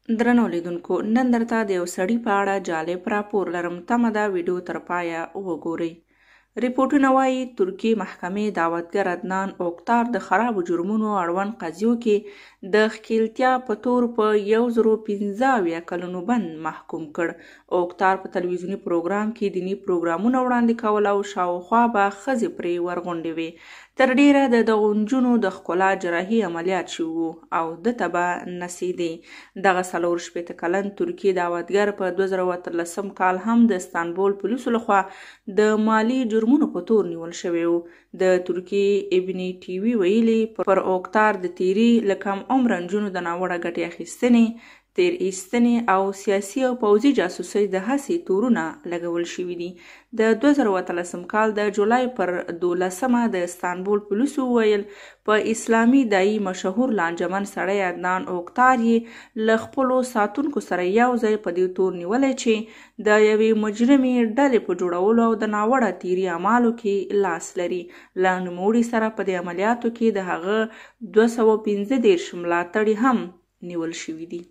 درنو لیدونکو، نن درته د یو سړي په اړه جالب راپور لرم. تمه ده ویډیو تر پایه وګورئ. رپوټونه وايي، ترکي محکمې دعوتګر عدنان اوکتار د خرابو جرمونو اړوند قضیو کې د ښکېلتیا په تور په 1075 کلونو بند محکوم کړ. اوکتار په تلویزیوني پروګرام کې دیني پروګرامونه وړاندې کول او شاوخوا به ښځې پرې ورغونډې وې. تر ډېره د دغو نجونو د ښکلا جراحي عملیات شوي وو او ده ته به نڅېدې. دغه 64 کلن ترکي دعوتګر په 2018 کال هم د استانبول پولیسو لخوا د مالي جرمونو په تور نیول شوی و. د ترکیې ابن ټي وي ویلي، پر اوکتار د تیري، له کم عمره نجونو د ناوړه ګټې اخیستنې، تېر ایستنې او سیاسي او پوځي جاسوسۍ د هڅې تورونه لګول شوي دي. د 2018 کال د جولای پر دولسمه د استانبول پولیسو وویل، په اسلامي داعي مشهور لانجمن سړی عدنان اوکتار یې له خپلو ساتونکو سره یو ځای په دې تور نیولی چې د یوې مجرمې ډلې په جوړولو او د ناوړه تیري اعمالو کې لاس لري. له نوموړي سره په دې عملیاتو کې د هغه 235 ملاتړي هم نیول شوي دي.